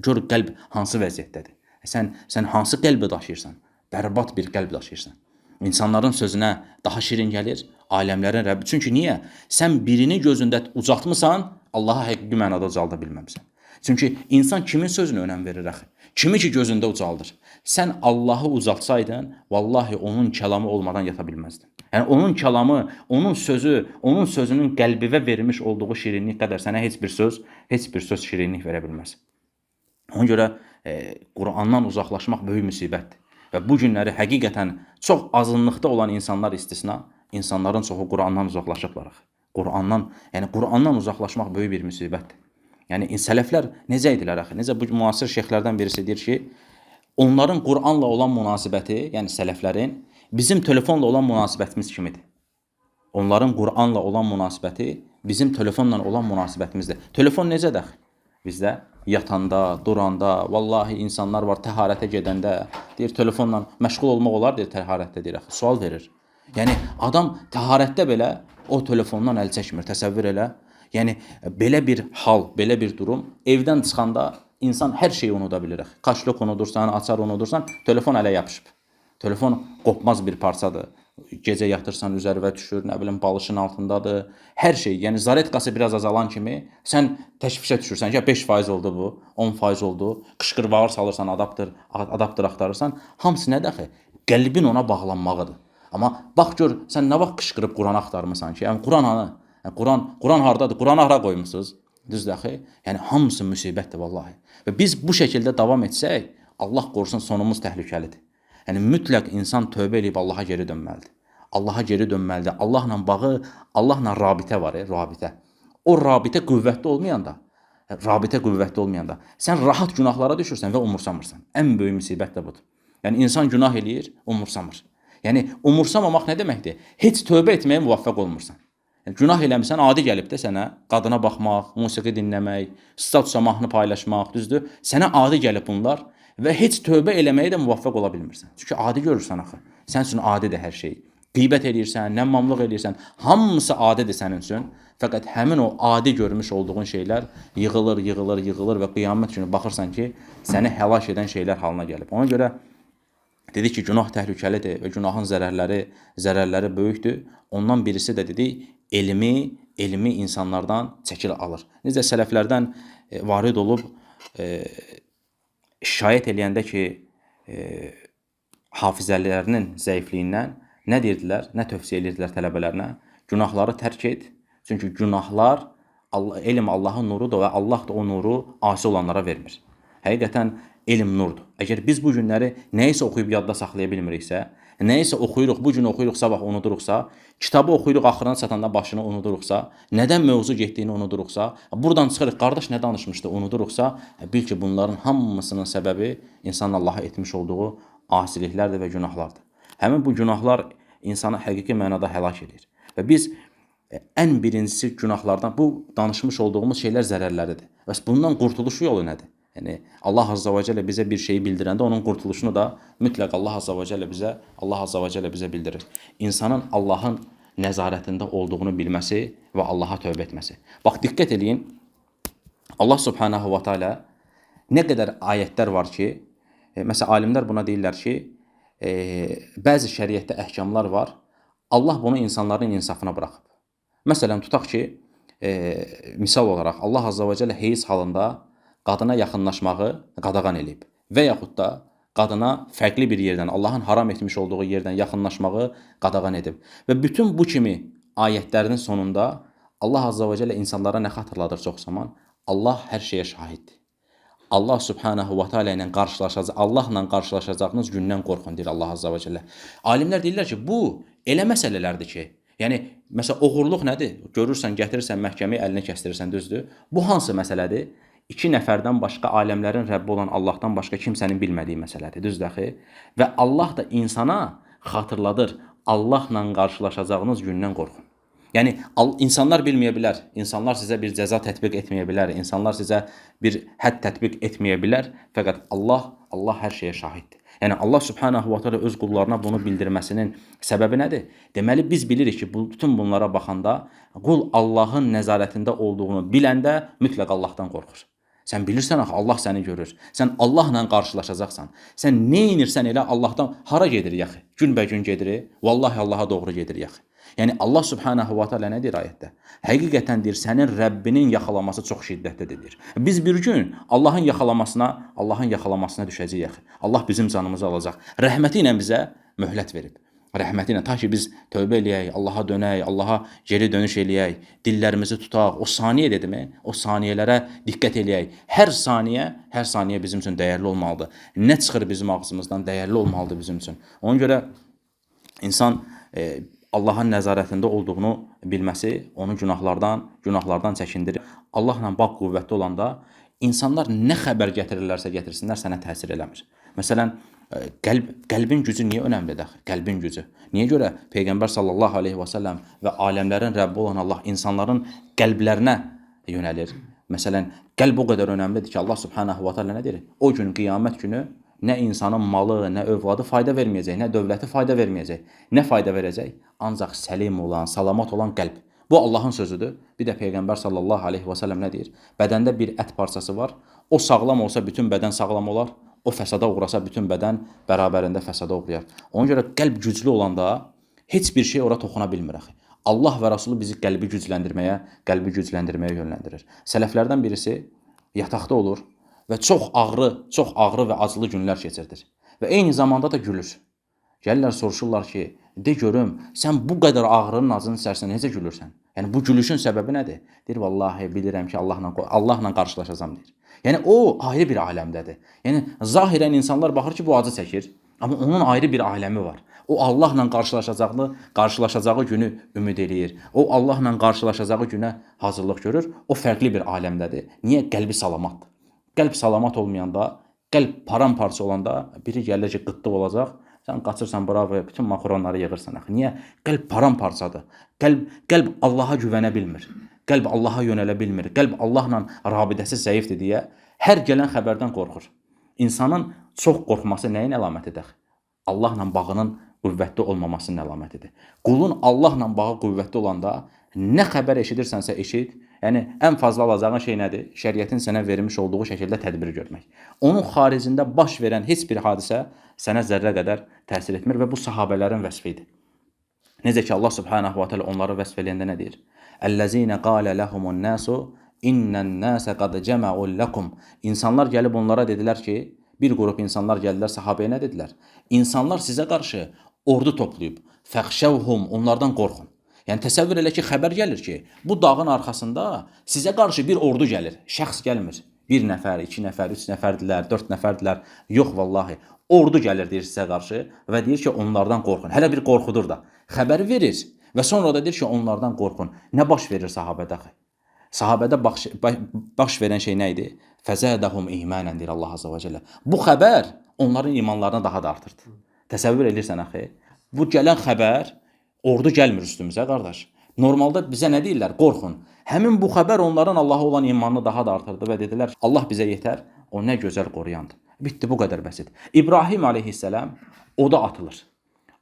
Gör qəlb hansı vəziyyətdədir. Sən hansı qəlbi daşıyırsan? Bərbad bir qəlb daşıyırsan. İnsanların sözünə daha şirin gəlir, aləmlərin Rəbbi. Çünki niyə? Sən birini gözündə ucaltmısan, Allaha həqiqi mənada ucalda bilməmsən. Çünki insan kimin sözünə önəm verir axı? Kimi ki gözündə ucaldır. Sən Allahı ucaltsaydın, vallahi onun kəlamı olmadan yata bilməzdin. Yəni onun kəlamı, onun sözü, onun sözünün qəlbivə vermiş olduğu şirinlik qədər sənə heç bir söz şirinlik verə bilməz. Ona görə Qurandan uzaqlaşmaq böyük müsibətdir. Və bu günləri həqiqətən çox azınlıqda olan insanlar istisna, insanların çoxu Qurandan uzaqlaşıblar axı. Qurandan, yəni Qurandan uzaqlaşmaq böyük bir müsibətdir. Yəni sələflər necə idilər axı? Necə bu müasir şeyxlərdən birisi deyir ki, onların Quranla olan münasibəti, yəni sələflərin bizim telefonla olan münasibətimiz kimidir. Onların Quranla olan münasibəti bizim telefonla olan münasibətimizdir. Telefon necədir axı? Bizdə yatanda, duranda, vallahi insanlar var təharətə gedəndə, deyir telefonla məşğul olmaq olar, deyir təharətdə deyir axı, sual verir. Yəni adam təharətdə belə o telefondan əl çəkmir, təsəvvür elə. Yəni belə bir hal, belə bir durum, evdən çıxanda insan hər şeyi unuda bilir axı. Kaşlok unudursan, açar unudursan, telefon ələ yapışıb. Telefon qopmaz bir parçadır. Gecə yatırsan, üzərivə düşür, nə bilim balışın altındadır. Hər şey, yəni zaretkası biraz azalan kimi sən təşvişə düşürsən ki, 5% oldu bu, 10% oldu. Qışqır bağır salırsan, adaptır axtarırsan. Hamısı nədir axı? Qəlbin ona bağlanmağıdır. Amma bax gör, sən nə vaxt qışqırıb Quranı axtarmısan ki? Yəni Quran hanı? Yəni, Quran hardadır? Quranı hara qoymusunuz? Düzdür axı? Yəni hamısı müsibətdir vallahi. Və biz bu şəkildə davam etsək, Allah qorusun sonumuz təhlükəlidir. Yəni mütləq insan tövbə eləyib Allaha geri dönməlidir. Allaha geri dönməlidir. Allahla bağı, Allahla rabitə var, rabitə. O rabitə qüvvətli olmayanda, sən rahat günahlara düşürsən və umursamırsan. Ən böyük müsibət də budur. Yəni insan günah eləyir, umursamır. Yəni umursamamaq nə deməkdir? Heç tövbə etməyə müvəffəq olmursan. Yəni, günah eləmisən, adi gəlib də sənə qadına baxmaq, musiqi dinləmək, statusa mahnı paylaşmaq, düzdür? Sənə adi gəlib bunlar və heç tövbə eləməyə də müvəffəq ola bilmirsən. Çünki adi görürsən axı. Sən üçün adidir hər şey. Qeybət eləyirsən, nəmmamlıq eləyirsən, hamısı adidir sənin üçün. Fəqət həmin o adi görmüş olduğun şeylər yığılır, yığılır, yığılır və qiyamət günü baxırsan ki, səni həlak edən şeylər halına gəlib. Ona görə dedi ki, günah təhlükəlidir və günahın zərərləri böyükdür. Ondan birisi də dedi, elmi insanlardan çəkil alır. Necə sələflərdən varid olub şikayət eləyəndə ki, hafizələrinin zəifliyindən nə deyirdilər, nə tövsiyə edirdilər tələbələrinə? Günahları tərk et. Çünki günahlar, elm Allahın nurudur və Allah da o nuru asi olanlara vermir. Həqiqətən elm nurdur. Əgər biz bu günləri nəyisə oxuyub yadda saxlaya bilmiriksə, nəyisə oxuyuruq, bu gün oxuyuruq, sabah unuduruqsa, kitabı oxuyuruq, axırına çatanda başını unuduruqsa, nədən mövzu getdiyini unuduruqsa, buradan çıxırıq, qardaş nə danışmışdı unuduruqsa, bil ki, bunların hamısının səbəbi insanın Allaha etmiş olduğu asiliklərdir və günahlardır. Həmin bu günahlar insanı həqiqi mənada həlak edir. Və biz ən birincisi günahlardan, bu danışmış olduğumuz şeylər zərərləridir. Bəs bundan qurtuluş yolu nədir? Yəni Allah Azza və Cəllə bizə bir şeyi bildirəndə onun qurtuluşunu da mütləq Allah Azza və Cəllə bizə bildirir. İnsanın Allahın nəzarətində olduğunu bilməsi və Allaha tövbə etməsi. Bax, diqqət eləyin. Allah Subhanahu və Teala nə qədər ayətlər var ki, məsələn alimlər buna deyirlər ki, bəzi şəriətdə əhkamlar var. Allah bunu insanların insafına buraxıb. Məsələn, tutaq ki, misal olaraq Allah Azza və Cəllə heyz halında qadına yaxınlaşmağı qadağan eləyib və yaxud da qadına fərqli bir yerdən, Allahın haram etmiş olduğu yerdən yaxınlaşmağı qadağan edib. Və bütün bu kimi ayətlərin sonunda Allah Azza və Cəllə insanlara nə xatırladır çox zaman? Allah hər şeyə şahiddir. Allah Subhanahu və Teala ilə qarşılaşacaq, Allahla qarşılaşacağınız gündən qorxun, deyir Allah Azza və Cəllə. Alimlər deyirlər ki, bu elə məsələlərdir ki, yəni məsələn oğurluq nədir? Görürsən, gətirirsən məhkəməyə, əlini kəsdirirsən, düzdür? Bu hansı məsələdir? İki nəfərdən başqa, aləmlərin Rəbbi olan Allahdan başqa kimsənin bilmədiyi məsələdir, düzdür axı? Və Allah da insana xatırladır, Allahla qarşılaşacağınız gündən qorxun. Yəni insanlar bilməyə bilər, insanlar sizə bir cəza tətbiq etməyə bilər, insanlar sizə bir hədd tətbiq etməyə bilər, fəqət Allah hər şeyə şahiddir. Yəni Allah Subhanahu və Teala öz qullarına bunu bildirməsinin səbəbi nədir? Deməli biz bilirik ki, bütün bunlara baxanda qul Allahın nəzarətində olduğunu biləndə mütləq Allahdan qorxur. Sən bilirsən axı Allah səni görür. Sən Allahla qarşılaşacaqsan. Sən nə edirsən elə Allahdan hara gedirik axı? Günbəgün gedirik. Vallahi Allaha doğru gedirik axı. Yəni Allah Subhanahu və Teala nə deyir ayətdə? Həqiqətən deyir, sənin Rəbbinin yaxalaması çox şiddətlidir deyir. Biz bir gün Allahın yaxalamasına düşəcəyik axı. Allah bizim canımızı alacaq. Rəhməti ilə bizə möhlət verib. Rəhməti ilə ta ki biz tövbə eləyək, Allaha dönək, Allaha geri dönüş eləyək, dillərimizi tutaq. O saniyə dedimi? O saniyələrə diqqət eləyək. Hər saniyə bizim üçün dəyərli olmalıdır. Nə çıxır bizim ağzımızdan dəyərli olmalıdır bizim üçün. Ona görə insan Allahın nəzarətində olduğunu bilməsi onu günahlardan çəkindirir. Allahla bağ qüvvətli olanda insanlar nə xəbər gətirirlərsə gətirsinlər sənə təsir eləmir. Məsələn, qəlbin gücü niyə önəmlidir axı? Qəlbin gücü. Niyə görə Peyğəmbər sallallahu aleyhi və səlləm və aləmlərin Rəbbi olan Allah insanların qəlblərinə yönəlir? Məsələn, qəlb o qədər önəmlidir ki, Allah Subhanahu və Teala nə deyir? O gün qiyamət günü nə insanın malı, nə övladı fayda verməyəcək, nə dövləti fayda verməyəcək. Nə fayda verəcək? Ancaq səlim olan, salamat olan qəlb. Bu Allahın sözüdür. Bir də Peyğəmbər sallallahu aleyhi və səlləm nə deyir? Bədəndə bir ət parçası var. O sağlam olsa bütün bədən sağlam olar. O fəsada uğrasa bütün bədən bərabərində fəsada uğrayar. Ona görə qəlb güclü olanda heç bir şey ora toxuna bilmir axı. Allah və Rəsulu bizi qəlbi gücləndirməyə yönləndirir. Sələflərdən birisi yataqda olur və çox ağrı və acılı günlər keçirdir. Və eyni zamanda da gülür. Gəlirlər soruşurlar ki, de görüm, sən bu qədər ağrının acının içərisində necə gülürsən? Yəni bu gülüşün səbəbi nədir? Deyir, vallahi bilirəm ki, Allahla qarşılaşacağam deyir. Yəni o ayrı bir aləmdədir. Yəni zahirən insanlar baxır ki, bu acı çəkir, amma onun ayrı bir aləmi var. O Allahla qarşılaşacağı günü ümid eləyir. O Allahla qarşılaşacağı günə hazırlıq görür. O fərqli bir aləmdədir. Niyə? Qəlbi salamatdır. Qəlb salamat olmayanda, qəlb paramparça olanda biri gəlir ki, qıtlıq olacaq. Sən qaçırsan bura və bütün makaronları yığırsan axı. Niyə? Qəlb paramparçadır. Qəlb Allaha güvənə bilmir. Qəlb Allaha yönələ bilmir. Qəlb Allahla rabitəsi zəifdir deyə hər gələn xəbərdən qorxur. İnsanın çox qorxması nəyin əlamətidir? Allahla bağının qüvvətli olmamasının əlamətidir. Qulun Allahla bağı qüvvətli olanda nə xəbər eşidirsənsə eşit, yəni ən fazla alacağın şey nədir? Şəriətin sənə vermiş olduğu şəkildə tədbir görmək. Onun xaricində baş verən heç bir hadisə sənə zərrə qədər təsir etmir və bu sahabələrin vəsfi idi. Necə ki Allah Subhanahu va Teala onları vəsf eləyəndə nə deyir? Əlləzina qalə lehumun nasu innen-nase qad cema'u lekum. İnsanlar gəlib onlara dedilər ki, bir qrup insanlar gəldilər sahabəyə nə dedilər? İnsanlar sizə qarşı ordu toplayıb. Fəxşəvhum, onlardan qorxun. Yəni təsəvvür elə ki, xəbər gəlir ki, bu dağın arxasında sizə qarşı bir ordu gəlir. Şəxs gəlmir. Bir nəfər, iki nəfər, üç nəfərdilər, dörd nəfərdilər. Yox vallahi. Ordu gəlir deyir sizə qarşı və deyir ki, onlardan qorxun. Hələ bir qorxudur da. Xəbər verir və sonra da deyir ki, onlardan qorxun. Nə baş verir sahabədə axı? Sahabədə baş verən şey nə idi? Fəzədəhum imanən deyir Allah azza və cəllə. Bu xəbər onların imanlarını daha da artırdı. Təsəvvür edirsən axı? Bu gələn xəbər, ordu gəlmir üstümüzə qardaş. Normalda bizə nə deyirlər? Qorxun. Həmin bu xəbər onların Allaha olan imanını daha da artırdı və dedilər, Allah bizə yetər, o nə gözəl qoruyandır. Bitdi, bu qədər bəsit. İbrahim aleyhisselam oda atılır.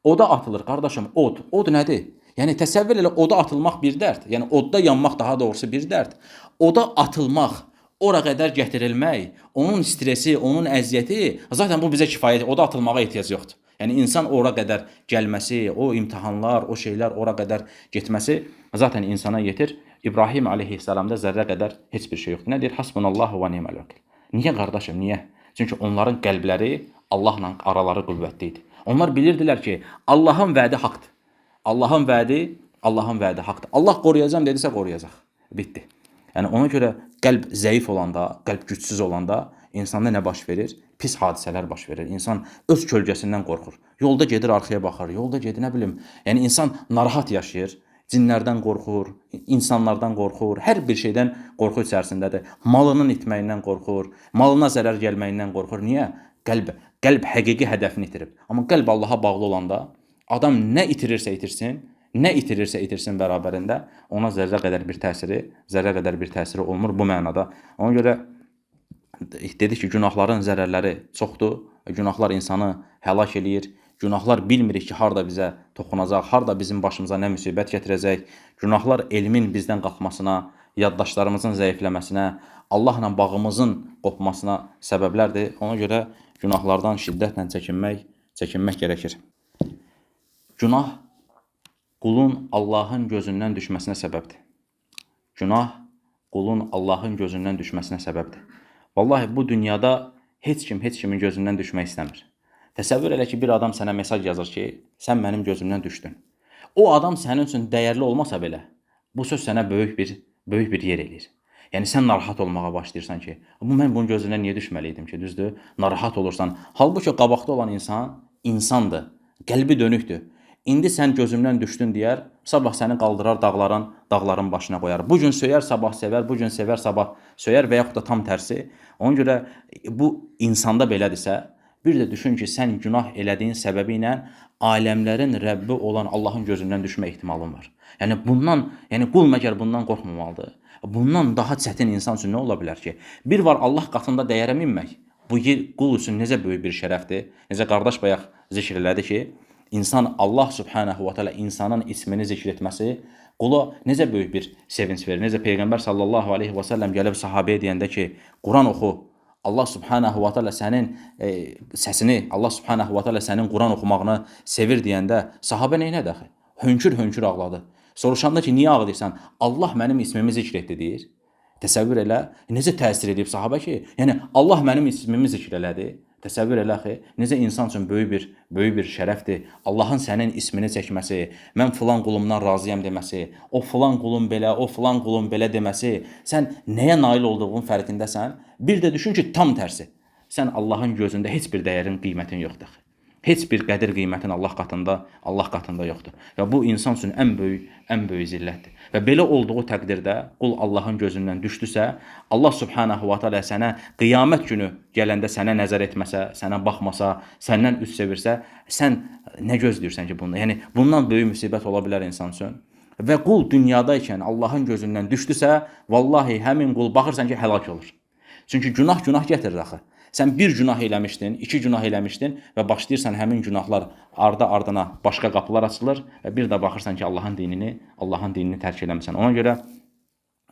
Oda atılır qardaşım, od. Od nədir? Yəni təsəvvür elə, oda atılmaq bir dərd. Yəni odda yanmaq daha doğrusu bir dərd. Oda atılmaq, ora qədər gətirilmək, onun stresi, onun əziyyəti, zaten bu bizə kifayət. Oda atılmağa ehtiyac yoxdur. Yəni insan ora qədər gəlməsi, o imtahanlar, o şeylər ora qədər getməsi zaten insana yetir. İbrahim aleyhisselamda zərrə qədər heç bir şey yoxdur. Nə deyir? Hasbunallahu və ni'məl vəkil. Niyə qardaşım, niyə? Çünki onların qəlbləri Allahla araları qüvvətli idi. Onlar bilirdilər ki, Allahın vədi haqdır. Allahın vədi haqdır. Allah qoruyacam dedisə qoruyacaq. Bitdi. Yəni ona görə qəlb zəif olanda, qəlb gücsüz olanda insanda nə baş verir? Pis hadisələr baş verir. İnsan öz kölgəsindən qorxur. Yolda gedir, arxaya baxır. Yolda gedir, nə bilim. Yəni insan narahat yaşayır. Cinlərdən qorxur, insanlardan qorxur, hər bir şeydən qorxu içərisindədir. Malının itməyindən qorxur, malına zərər gəlməyindən qorxur. Niyə? Qəlb həqiqi hədəfini itirib. Amma qəlb Allaha bağlı olanda adam nə itirirsə itirsin, nə itirirsə itirsin bərabərində ona zərrə qədər bir təsiri olmur bu mənada. Ona görə dedik ki, günahların zərərləri çoxdur. Günahlar insanı həlak eləyir. Günahlar bilmirik ki, harda bizə toxunacaq, harda bizim başımıza nə müsibət gətirəcək. Günahlar elmin bizdən qalxmasına, yaddaşlarımızın zəifləməsinə, Allahla bağımızın qopmasına səbəblərdir. Ona görə günahlardan şiddətlə çəkinmək gərəkir. Günah qulun Allahın gözündən düşməsinə səbəbdir. Günah qulun Allahın gözündən düşməsinə səbəbdir. Vallahi bu dünyada heç kim heç kimin gözündən düşmək istəmir. Təsəvvür elə ki, bir adam sənə mesaj yazır ki, sən mənim gözümdən düşdün. O adam sənin üçün dəyərli olmasa belə, bu söz sənə böyük bir yer eləyir. Yəni sən narahat olmağa başlayırsan ki, bu mən bunun gözündən niyə düşməli idim ki, düzdür? Narahat olursan. Halbuki qabaqda olan insan insandır, qəlbi dönükdür. İndi sən gözümdən düşdün deyər, sabah səni qaldırar dağların başına qoyar. Bu gün söyər, sabah sevər, bu gün sevər, sabah söyər və yaxud da tam tərsi. Ona görə bu insanda belədirsə, bir də düşün ki, sən günah elədiyin səbəbi ilə aləmlərin Rəbbi olan Allahın gözündən düşmə ehtimalın var. Yəni bundan, yəni qul məgər bundan qorxmamalıdır? Bundan daha çətin insan üçün nə ola bilər ki? Bir var Allah qatında dəyərə minmək. Bu qul üçün necə böyük bir şərəfdir. Necə qardaş bayaq zikr elədi ki, İnsan Allah Subhanahu va Teala insanın ismini zikr etməsi qula necə böyük bir sevinç verir. Necə Peyğəmbər sallallahu aleyhi və səlləm gəlib sahabəyə deyəndə ki, Quran oxu, Allah Subhanahu va Teala sənin səsini, Allah Subhanahu va Teala sənin Quran oxumağını sevir deyəndə sahabə nə elədi axı? Hönkür-hönkür ağladı. Soruşanda ki, niyə ağlayırsan? Allah mənim ismimi zikr etdi deyir. Təsəvvür elə, necə təsir edib sahabə ki, yəni Allah mənim ismimi zikr elədi. Təsəvvür elə axı, necə insan üçün böyük bir şərəfdir. Allahın sənin ismini çəkməsi, mən filan qulumdan razıyam deməsi, o filan qulum belə, o filan qulum belə deməsi, sən nəyə nail olduğunun fərqindəsən? Bir də düşün ki, tam tərsi. Sən Allahın gözündə heç bir dəyərin, qiymətin yoxdur. Heç bir qədir qiymətin Allah qatında yoxdur. Və bu insan üçün ən böyük zillətdir. Və belə olduğu təqdirdə qul Allahın gözündən düşdüsə, Allah Subhanahu va Taala sənə qiyamət günü gələndə sənə nəzər etməsə, sənə baxmasa, səndən üz çevirsə, sən nə gözləyirsən ki bundan? Yəni bundan böyük müsibət ola bilər insan üçün. Və qul dünyadaykən Allahın gözündən düşdüsə, vallahi həmin qul baxırsan ki, həlak olur. Çünki günah günah gətirir axı. Sən bir günah eləmişdin, iki günah eləmişdin və başlayırsan həmin günahlar ardı-ardına başqa qapılar açılır və bir də baxırsan ki, Allahın dinini tərk eləmisən. Ona görə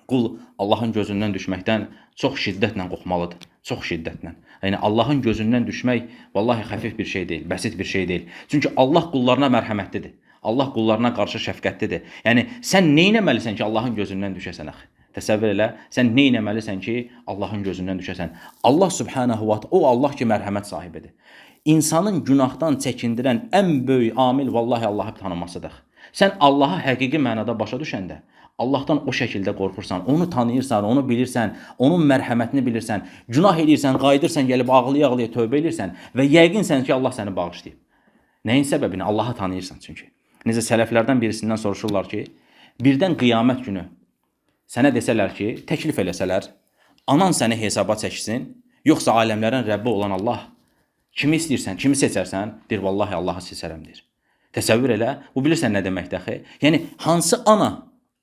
qul Allahın gözündən düşməkdən çox şiddətlə qorxmalıdır. Çox şiddətlə. Yəni Allahın gözündən düşmək vallahi xəfif bir şey deyil, bəsit bir şey deyil. Çünki Allah qullarına mərhəmətlidir. Allah qullarına qarşı şəfqətlidir. Yəni sən nə etməlisən ki, Allahın gözündən düşəsən axı? Təsəvvür elə, sən nə etməlisən ki, Allahın gözündən düşəsən? Allah Subhanahu va Taala, o Allah ki, mərhəmət sahibidir. İnsanın günahdan çəkindirən ən böyük amil vallahi Allahı tanımasıdır. Sən Allahı həqiqi mənada başa düşəndə, Allahdan o şəkildə qorxursan, onu tanıyırsan, onu bilirsən, onun mərhəmətini bilirsən, günah eləyirsən, qayıdırsan, gəlib ağlaya-ağlaya tövbə eləyirsən və yəqinsən ki, Allah səni bağışlayıb. Nəyin səbəbini? Allahı tanıyırsan çünki. Necə sələflərdən birisindən soruşurlar ki, birdən qiyamət günü sənə desələr ki, təklif eləsələr, anan səni hesaba çəksin, yoxsa aləmlərin Rəbbi olan Allah, kimi istəyirsən, kimi seçərsən, deyir, vallahi Allahı seçərəm, deyir. Təsəvvür elə, bu bilirsən nə deməkdir axı? Yəni, hansı ana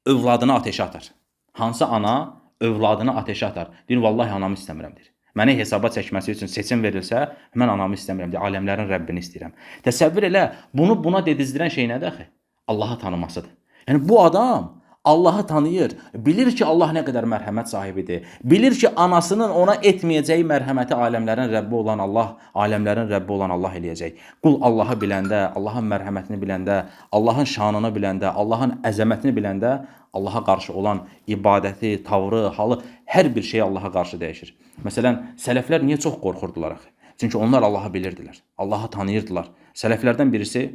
övladını ateşə atar? Hansı ana övladını ateşə atar? Deyir, vallahi anamı istəmirəm, deyir. Mənə hesaba çəkməsi üçün seçim verilsə, mən anamı istəmirəm, deyir, aləmlərin Rəbbini istəyirəm. Təsəvvür elə, bunu buna dedizdirən şey nədir axı? Allahı tanımasıdır. Yəni, bu adam Allahı tanıyır, bilir ki, Allah nə qədər mərhəmət sahibidir. Bilir ki, anasının ona etməyəcəyi mərhəməti aləmlərin Rəbbi olan Allah, aləmlərin Rəbbi olan Allah eləyəcək. Qul Allahı biləndə, Allahın mərhəmətini biləndə, Allahın şanını biləndə, Allahın əzəmətini biləndə, Allaha qarşı olan ibadəti, tavrı, halı, hər bir şey Allaha qarşı dəyişir. Məsələn, sələflər niyə çox qorxurdular axı? Çünki onlar Allahı bilirdilər, Allahı tanıyırdılar. Sələflərdən birisi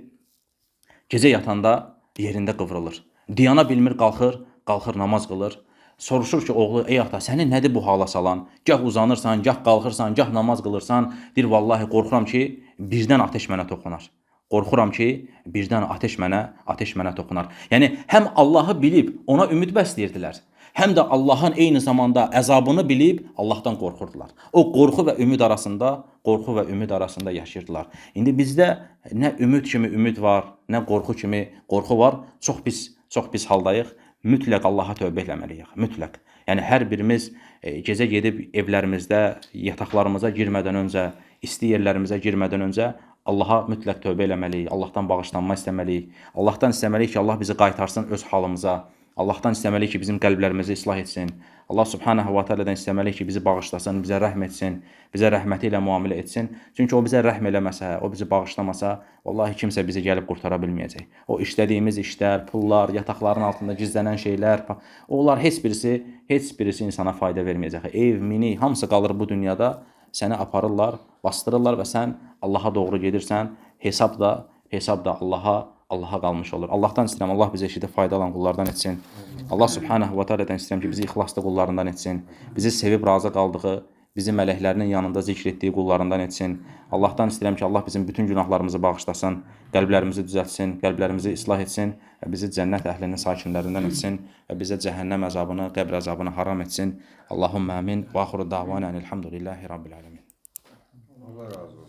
gecə yatanda yerində qıvrılır. Diyana bilmir, qalxır, namaz qılır. Soruşur ki, oğlu, ey ata, səni nədir bu hala salan? Gah uzanırsan, gah qalxırsan, gah namaz qılırsan. Deyir, vallahi qorxuram ki, birdən ateş mənə toxunar. Qorxuram ki, birdən ateş mənə toxunar. Yəni, həm Allahı bilib ona ümid bəsləyirdilər, həm də Allahın eyni zamanda əzabını bilib Allahdan qorxurdular. O qorxu və ümid arasında, yaşayırdılar. İndi bizdə nə ümid kimi ümid var, nə qorxu kimi qorxu var. Çox pis haldayıq. Mütləq Allaha tövbə eləməliyik. Mütləq. Yəni hər birimiz gecə gedib evlərimizdə, yataqlarımıza girmədən öncə, isti yerlərimizə girmədən öncə Allaha mütləq tövbə eləməliyik. Allahdan bağışlanma istəməliyik. Allahdan istəməliyik ki, Allah bizi qaytarsın öz halımıza. Allahdan istəməliyik ki, bizim qəlblərimizi islah etsin. Allah Subhanahu va Taala'dan istəməliyik ki, bizi bağışlasın, bizə rəhm etsin, bizə rəhməti ilə müamilə etsin. Çünki o bizə rəhm eləməsə, o bizi bağışlamasa, vallahi kimsə bizi gəlib qurtara bilməyəcək. O işlədiyimiz işlər, pullar, yataqların altında gizlənən şeylər, onlar heç birisi insana fayda verməyəcək. Ev, mini, hamısı qalır bu dünyada, səni aparırlar, bastırırlar və sən Allaha doğru gedirsən, hesab da Allaha qalmış olur. Allahdan istəyirəm, Allah bizə eşidib fayda alan qullardan etsin. Allah Subhanahu va Taala'dan istəyirəm ki, bizi ixlaslı qullarından etsin. Bizi sevib razı qaldığı, bizi mələklərinin yanında zikr etdiyi qullarından etsin. Allahdan istəyirəm ki, Allah bizim bütün günahlarımızı bağışlasın, qəlblərimizi düzəltsin, qəlblərimizi islah etsin və bizi cənnət əhlinin sakinlərindən etsin və bizə cəhənnəm əzabını, qəbr əzabını haram etsin. Allahümmə amin. Və axiru davana elhamdülillahi rabbil alamin. Allah razı olsun.